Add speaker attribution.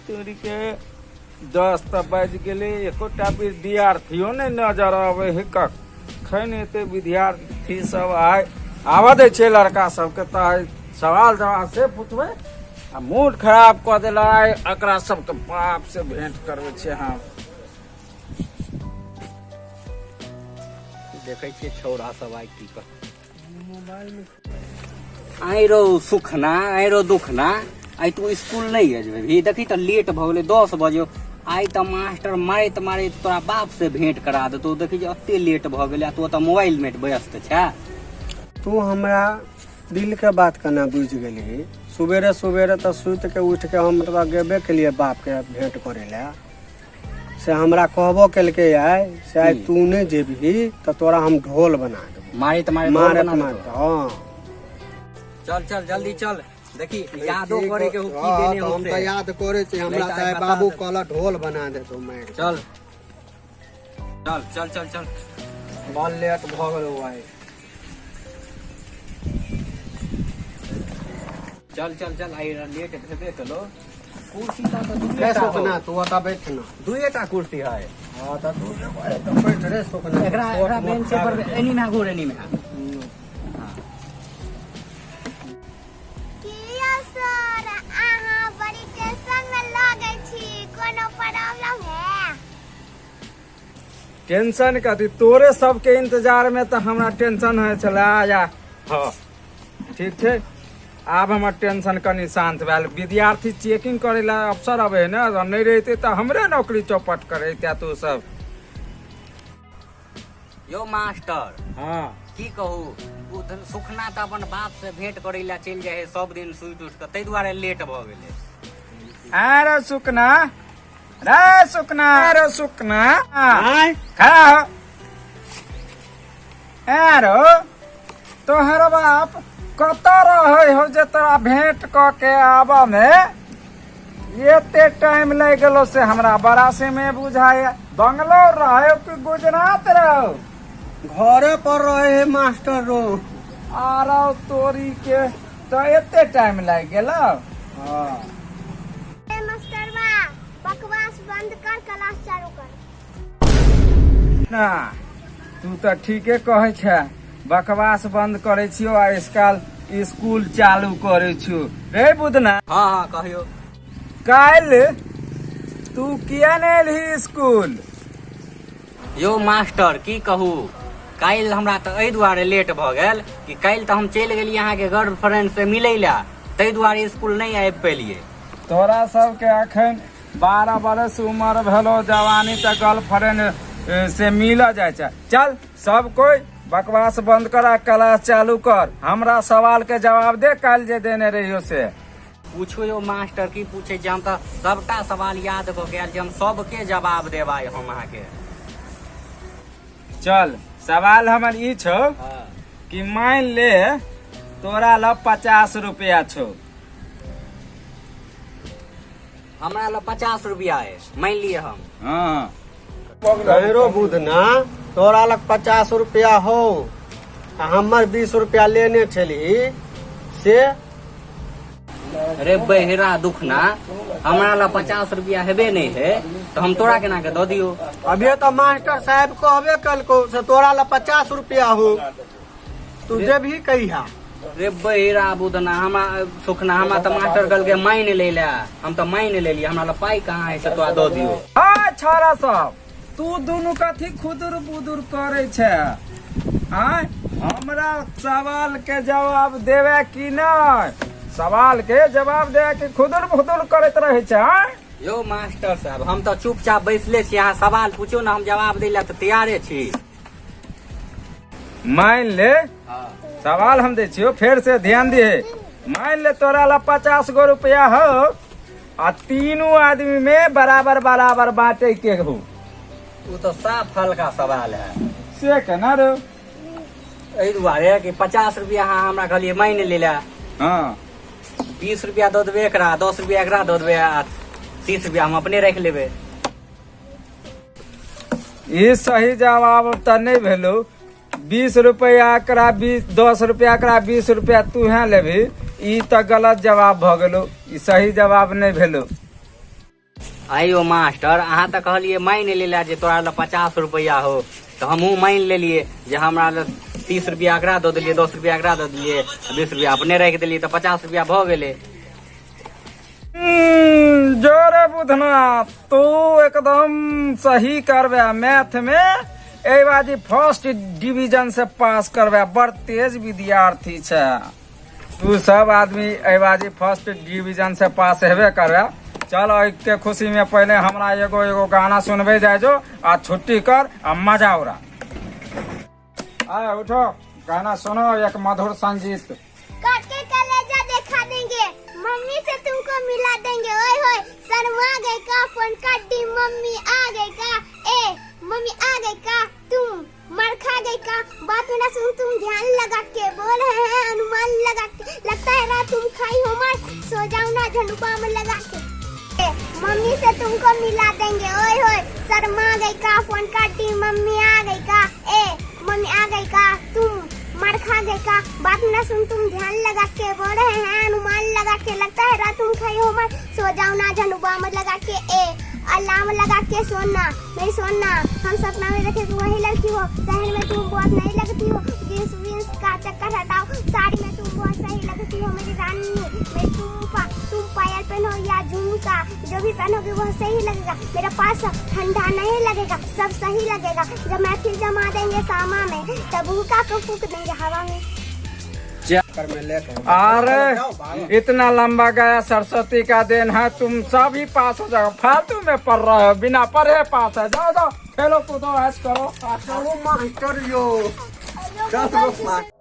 Speaker 1: तोरीके 10 तऽ बाजि गेलै, एकोटा विद्यार्थियो नहि नजर अबै है। कखन एते विद्यार्थी सब आय? आबऽ दै छै लड़का सबके तऽ आइ सवाल जवाब से पुछबै आ मूड खराब कऽ देला। आइ एकरा सबके बाप से भेंट करबै छियै हम।
Speaker 2: देखै छियै छौड़ा सब आइ की कर। आइ रौ सुखना, आइ रौ दुखना, आइ तू स्कूल नहि अजबे? देखी तऽ लेट भऽ गेलै, 10 बजे। आइ तऽ मास्टर मारैत मारैत तोरा बाप से भेंट करा देतौ। देखी जे एते लेट भऽ गेलै आ तू ओतऽ मोबाइल में व्यस्त छै।
Speaker 3: तू हमरा दिल के बात केना बुझि गेलही? सुबेरे सुबेरे तऽ सुति के उठि के हम तऽ गेबे केलियै बाप के भेंट करे लए। से हमरा कहबो केलकै आइ से आइ तू नहि जेबही तऽ तोरा हम ढोल बना देबो।
Speaker 2: मारैत मारैत ढोल
Speaker 3: मारैत
Speaker 2: बना
Speaker 3: मारैत
Speaker 2: देतौ।
Speaker 3: हँ।
Speaker 2: चल चल, जल्दी चल। देखी यादो
Speaker 3: ठीक
Speaker 2: करे के हो, की
Speaker 3: हँ,
Speaker 2: देने
Speaker 3: तऽ
Speaker 2: हो
Speaker 3: हम
Speaker 2: से।
Speaker 3: तऽ याद करे छी। हमरा
Speaker 2: नहीं तऽ
Speaker 3: तऽ
Speaker 2: आइ
Speaker 3: आइ
Speaker 2: बता
Speaker 3: बाबू
Speaker 2: दे।
Speaker 3: कहलक ढोल बना देतौ मारि।
Speaker 2: चल चल चल चल चल।
Speaker 3: बड़ लेट भऽ गेलौ आइ।
Speaker 2: चल चल चल, आइ लेट भेबे केलो। कुर्सी तऽ
Speaker 3: रे
Speaker 2: दुइए टा हो।
Speaker 3: सुखना, तू ओतऽ बैठ ना।
Speaker 2: दुइए टा कुर्सी है।
Speaker 3: हँ तऽ तू एतऽ बैठ रे सुखना।
Speaker 2: एकरा
Speaker 3: छोट
Speaker 2: एकरा
Speaker 3: मोट
Speaker 2: बेंच पर एनी में घूर, एनी में।
Speaker 4: की यौ सर, अहाँ बड़ी टेंशन में लगै छी, कोनो प्रॉब्लम है?
Speaker 1: टेंशन कथी? तोरे सबके इंतजार में तऽ हमरा टेंशन होइ छलै। आ हँ, ठीक छै, आब हमर टेंशन कनि शान्त भेल। विद्यार्थी चेकिंग करै लए अफसर अबै है ने, अगर नहि रहितै तऽ हमरे नौकरी चौपट करैते तू सब।
Speaker 2: यौ मास्टर।
Speaker 1: हँ।
Speaker 2: की कहू, ओ सुखना तऽ अपन बाप से भेंट करै लए चलि जाइ है सब दिन सुति उठि कऽ, ताहि दुआरे लेट भऽ गेलै।
Speaker 1: अरे सुकना रे, सुकना रे, सुकना।
Speaker 3: आँय।
Speaker 1: खड़ा हो। आरो तोहर बाप कतऽ रहै हो जे तोरा भेंट कऽ के आबऽ में एते टाइम लागि गेलो से हमरा बड़ा से में बुझाय। बंगलोर रहे कि गुजरात रहो?
Speaker 3: घरे पर रहे है मास्टर रो।
Speaker 1: आरो तोरी के, तो एते टाइम लागि गेलो?
Speaker 3: हाँ।
Speaker 4: ए मास्टरबा, बकवास बंद कर, क्लास चालू कर।
Speaker 1: ना, तू तऽ ठीके कहै छै। बकवास बंद करै छियो आ इसकाल स्कूल चालू करै छियो। रे बुदना।
Speaker 2: हँ हँ, कहियौ।
Speaker 1: काल्हि तू किया नहि एलही स्कूल?
Speaker 2: यौ मास्टर, की कहू, काल्हि हमरा तऽ एहि दुआरे लेट भऽ गेल कि काल्हि तऽ हम चलि गेलियै अहाँके गर्लफ्रेंड से मिलै लए, ताहि दुआरे स्कूल नहि आबि पेलियै।
Speaker 1: तोरा सबके अखन 12 बरस उमर भेलो, जवानी, तऽ गर्लफ्रेंड से मिल जाइ छै। चल, सब कोई बकवास बंद कर आ क्लास चालू कर। हमरा सवाल के जवाब दे, काल्हि जे देने रहियो से।
Speaker 2: पूछू यौ मास्टर, की पूछै छी? हम तऽ सबटा सवाल याद भऽ गेल जे हम सबके जवाब देब आइ हम अहाँके।
Speaker 1: चल, सवाल हमर ई छौ कि मान ले तोरा लग 50 रुपया छौ।
Speaker 2: हमरा लग 50 रुपया है, मान लिए हम।
Speaker 1: हाँ।
Speaker 3: कहिरो बुधना, तोरा लग 50 रुपया हो आ हमर 20 रुपया लेने छलही से?
Speaker 2: रे बहिरा दुखना, हमरा लग 50 रुपया हेबे नहीं है तो हम तोरा केना के दऽ दियौ?
Speaker 3: अभी तो मास्टर साहब कहबे कलको से तोरा लग 50 रुपया हो, तू जेबही कहिया?
Speaker 2: रे बहिरा बुधना, हमरा सुखना, हमरा तऽ मास्टर कहलकै मानि लै लए, हम तऽ मानि लेलियै। हमरा लग पाइ कहाँ है से तोरा दऽ दियौ?
Speaker 1: हाँ छौड़ा सब, तू दुनू कथी खुदुर बुदुर करे छै? आय हमरा सवाल के जवाब देवे कि नहीं? सवाल के जवाब देवे कि खुदुर बुदुर करैत रहे छै? आय।
Speaker 2: यौ मास्टर साहब, हम तऽ चुपचाप बैसले छी। अहाँ सवाल पूछू ने, हम जवाब दै लए तऽ तैयारे छी।
Speaker 1: मान ले, सवाल हम दै छियो, फेर से ध्यान दिहे। मान ले तोरा ला 50 गो रुपया हो आ तीनू आदमी में बराबर बराबर बांटे के हो।
Speaker 2: ओ तऽ साफ हल्का सवाल है।
Speaker 1: से केना रो?
Speaker 2: एहि दुआरे कि 50 रुपया अहाँ हमरा कहलियै मानि लै लए। 20 रुपया दऽ देबै एकरा, 10 रुपया एकरा दऽ देबै आ 30 रुपया हम अपने राखि लेबै।
Speaker 1: ई सही जवाब तऽ नहि भेलो। 20 रुपया एकरा, 20, 10 रुपया एकरा, 20 रुपया तूहे लेबही, ई तऽ गलत जवाब भऽ गेलो, ई सही जवाब नहि भेलो।
Speaker 2: आइयो मास्टर, अहाँ तऽ कहलियै मानि लेला जे तोरा लग 50 रुपैआ हो, तऽ हमहूँ मानि लेलियै जे हमरा लग 30 रुपया एकरा दऽ देलियै, 10 रुपया एकरा दऽ देलियै, 20 रुपया अपने राखि देलियै, तऽ 50 रुपया भऽ गेलै।
Speaker 1: जोरे बुधना, तू एकदम सही करबे मैथ में, एहि बाजी फर्स्ट डिवीजन से पास करबे। बड़ तेज विद्यार्थी छै तू। सब आदमी एहि बाजी फर्स्ट डिवीजन से पास हेबे करबे। चल, एहि के खुशी में पहले हमरा एगो एगो गाना सुनबे जाय जो आ छुट्टी कर आ मजा उड़ा। आए उठो, गाना सुनो एक मधुर संगीत।
Speaker 4: काट के कलेजा दिखा देंगे, मम्मी से तुमको मिला देंगे। ओए होए, शर्मा गए का? फोन काट दी, मम्मी आ गई का? ए मम्मी आ गई का? तुम मार खा गई का? बात मेरा सुन तुम ध्यान लगा के, बोल रहे हैं अनुमान लगा के, लगता है रात तुम खाई हो मार, सो जाओ ना झंडू बाम लगा के। ए, मम्मी से तुमको मिला देंगे। ओए होए, शर्मा गई का? फोन काट दी, मम्मी आ गई का? ए मम्मी आ गई का? तुम मार खा गई का? बात मेरा सुन तुम ध्यान लगा के, बोल रहे हैं अनुमान लगा के, लगता है रात तुम खाई हो मार, सो जाओ ना झंडू बाम लगा के। ए अलार्म लगा के सोना नहीं सोना, हम सपना में देखे तुम वही लड़की हो, शहर में तुम बहुत नहीं लगती हो, जींस वींस का चक्कर हटाओ, साड़ी में तुम बहुत सही लगती हो मेरी रानी, मेरी तुम पायल पहनो या झुमका, जो भी पहनोगे वो सही लगेगा, मेरे पास ठंडा नहीं लगेगा, सब सही लगेगा, जब महफिल जमा देंगे सामा में, तब हुक्का को फूक देंगे हवा में।
Speaker 3: चक्कर में लेट हो।
Speaker 1: अरे, इतना लंबा गया, सरस्वती का then है, तुम सभी पास हो जाओ। फालतू में पढ़ रहे हो, बिना पढ़े पास है। जाओ जाओ, खेलो कूदो, ऐश करो।
Speaker 3: चलो मास्टर यो, चलो मास्टर।